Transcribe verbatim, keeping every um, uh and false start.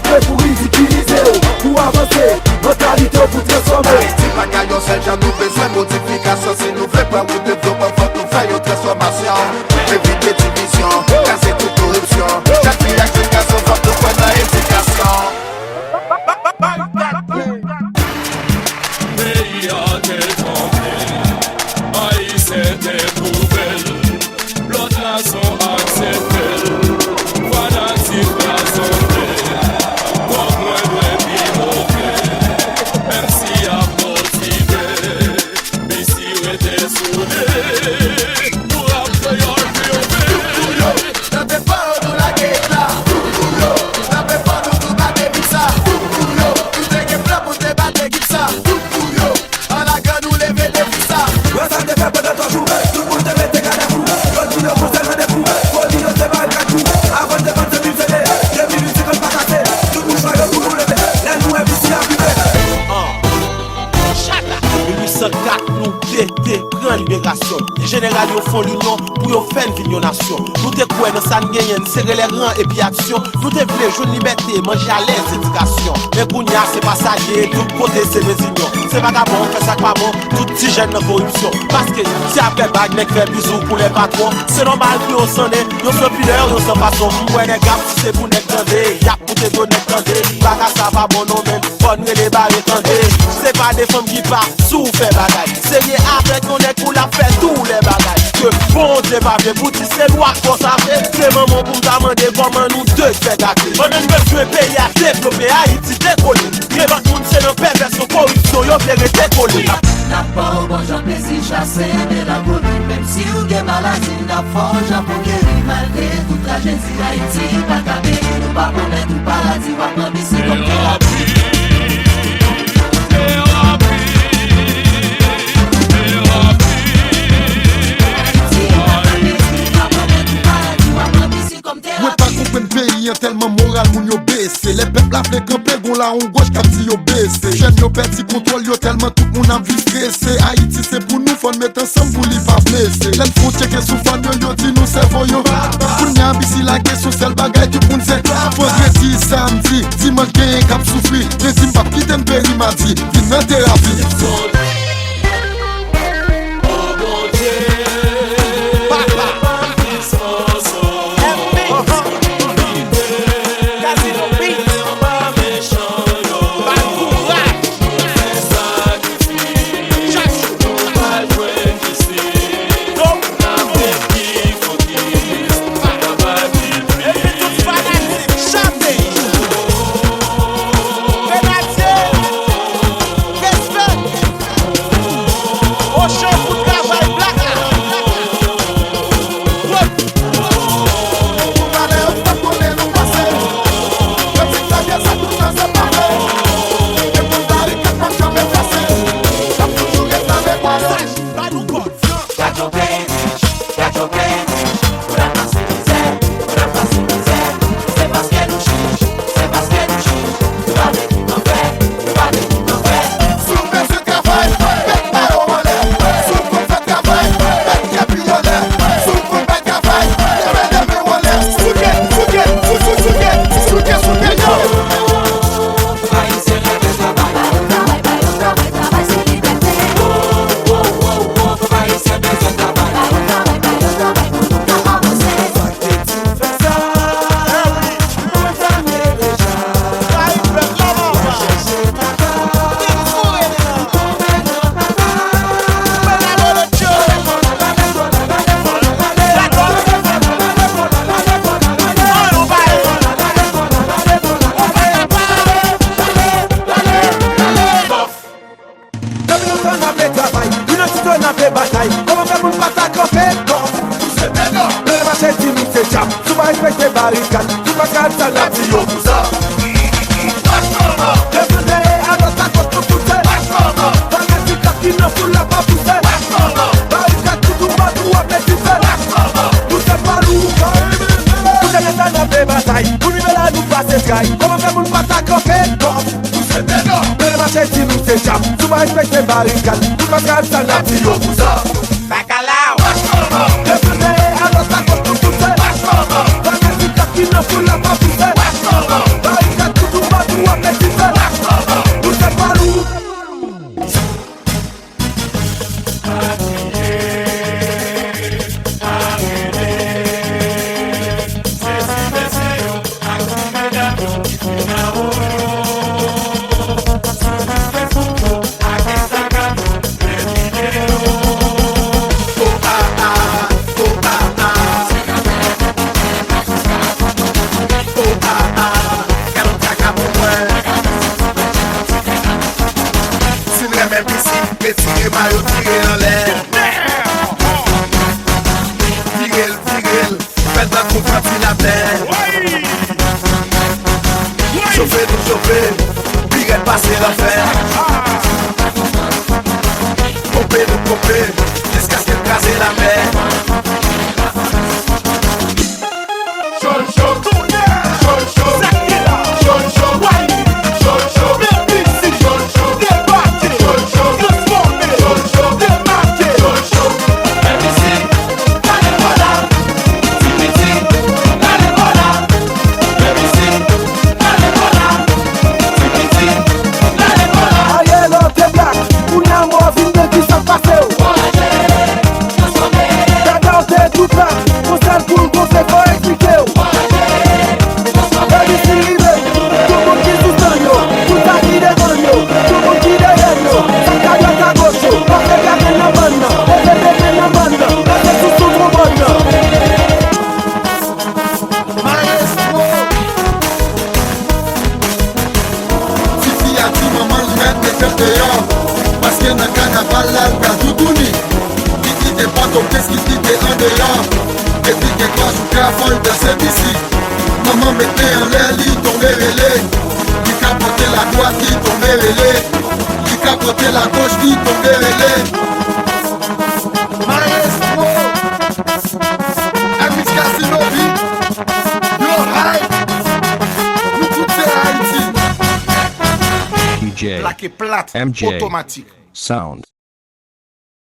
Se pou ridikilize w, pou avanse, mantalite w pou transfòme. Ayiti pa ka yon sèl jan, nou bezwen modifikasyon. Si nou vle pran wout devlopman, fòk nou fè yon transfòmasyon. Evite divizyon, kraze tout koripsyon. Jèn fi ak jèn gason, fòk nou kwè nan edikasyon. Peyi a te twonpe, Ayisyen te pwouve l. Lòt nason aksepte l, fanatik la sonde, kòb mwen dwe pi move, menm si y ap motive, B C rete soude, pou rap kreyòl triyonfe. Tanpri pa nou lage la, pou yo, tanpri pa nou tou bat ekip sa, pou yo, nou te gen plan pou te bat ekip sa, pou yo. An lagan nou leve defi sa. Wè sa n te fè pandan twa jou. Tout moun te mete gadavou. Lòt jou yo pou sèl randevou. Foli yo se barikat tou. Avan n te vann senk mil C D. De mil uit senkant pa kase. Tout mouchwa yo pou nou leve. Lè nou wè visi ap rive. An mil uit san kat, nou te, te pran liberasyon. Jeneral yo fon linyon pou yo fè n vin yon nasyon. Nou te kwè nan sa n genyen, n sere lè ran epi aksyon. Nou te vle jwenn libète, manje alèz, edikasyon. Men kounye a se pa sa l ye, tout kote se rezinyon. Se vagabon, fè sa k pa bon, tout ti jèn nan koripsyon. Paske si afè bag nèg fè bizou pou lè patwon, se nòmal pou yo sannen, yo san pidè, yo san fason. M wè nèg ap sise pou nèg tande, y ap moute do nèg tande. Bagay sa pa bon non menm, fò n rele bare tande. Se pa de fanm ki pa sou fè bagay. Serye avèk yon nèg pou l ap fè tou lè bagay. Ke Bondye pa vle bouti, se lwa k fò sa vle. Se manman w pou m ta mande kòman nou de fè gate. Pandan n bezwen peyi a devlope, Ayiti dekole. Men lòt moun se nan pèvèsyon, koripsyon, yo vle rete kole. N ap ba w bon jan plezi, chase melankoli. Menm si w gen maladi, n ap fè w jan pou geri. Malgre tout trajedi, Ayiti pa ka peri. Nou pa pwomèt ou paradi, w ap pran bisi kòm terapi. Mwen pa konprann peyi an, tèlman moral moun yo bese. Lè pèp la vle kanpe, gon lawon goch k ap di yo bese. Jèn yo pèdi kontwòl yo tèlman tout moun ap viv strese. Ayiti se pou nou, fò n met ansanm pou li pa blese. Lè n fè yon tcheke sou fòn yo, yo di nou sèvo yo. Kounye a bisi lage se yon sèl bagay, tout moun se vandredi, samdi, dimanch genyen k ap soufri. Lendi m p ap kite m peri, madi vin nan terapi. Epi tout fanatik chante. Grenadye, respè. Ochan pou travay blak la. Gad yon peyi rich, gad yon peyi rich, pou n ap pase mizè, pou n ap pase mizè. Se paske nou chich, se paske nou chich, nou pa vle viv anfè, nou pa vle viv anfè. Si w bezwen travay, met mayo w anlè. Si w konn fè travay, met kèp li anlè. Si w konn bay travay, leve de men w anlè. Souke, souke, sou, sou, souke, souke, souke, yo. Ayisyen rete travay. Travay, travay, travay, travay, se libète. Ayisyen bezwen travay. Travay, travay, travay, travay pou nou ka avanse. Sa k te di w fè sa, mwen fè l deja. Mwen chèche kaka. Depi lontan n ap travay, idanti nou n ap batay. Kòman fè pou n pa ta kanpe? Non. Lè mache di nou se djab, si w pa respekte barikad, si w pa ka al sa n ap di yo pou sa. Leve dèyè a lòt la kot nou pouse. Bagay si kat ki nan foul la pa pouse. Barikad toutou patou ap met dife. Nou se pa lou. Pou se leta n ap batay, pou rive la nou pase tray. Kòman fè pou n pa ta kanpe? Non. Lè mache di nou se djab, si w pa respekte barikad, nou pa ka al sa n ap di yo pou sa. Bakalaw! Leve dèyè a lòt la kot nou pouse. Bagay si kat ki nan foul la pa pouse. Barikad toutou Tire mayo, tire anlè. Vire l, vire l, fè l tankou ventilatè. Chofe nou chofe, pi rèd pase lanfè. Ponpe nou ponpe, jiskaske l kraze lamè. Cho, cho, cho, cho. Sa k gen la? Cho, cho, cho, cho. Bèl mizik. Cho, cho, debake. Cho, cho, transfòme. Cho, cho, demake. Cho, cho. Bèl mizik, pa de kola. Ti piti, pa de kola. Bèl mizik, pa de kola. Ti piti, pa de kola. Ariel, ou te blak. Kounye a mò vin de ki sa k pase w? Dada w te tout la, yon sèl kou l gonfle, fò eksplike w. Epi si rive, tout moun ki sou stan yo, tout sa ki devan yo, tout moun ki dèyè yo, sa k adwat agoch yo, pase gade nan bann nan, leve tete nan bann nan, pase sou sou twonbòn nan. Maestro! Tifi a di manman l mèt mete l deyò, paske nan kanaval la l pral toutouni. Li kite Pòtoprens, li kite andeyò. Depi gen twa jou ka fò l danse misik. Manman mete anlè, li tonbe rele. Li ka pote ladwat, li tonbe rele. Li ka pote lagoch, li tonbe rele. Maestro! Elvis Casino beat. Yo, hype. Nou tout se Ayiti. P J, lake plat, M J, otomatik. Sound.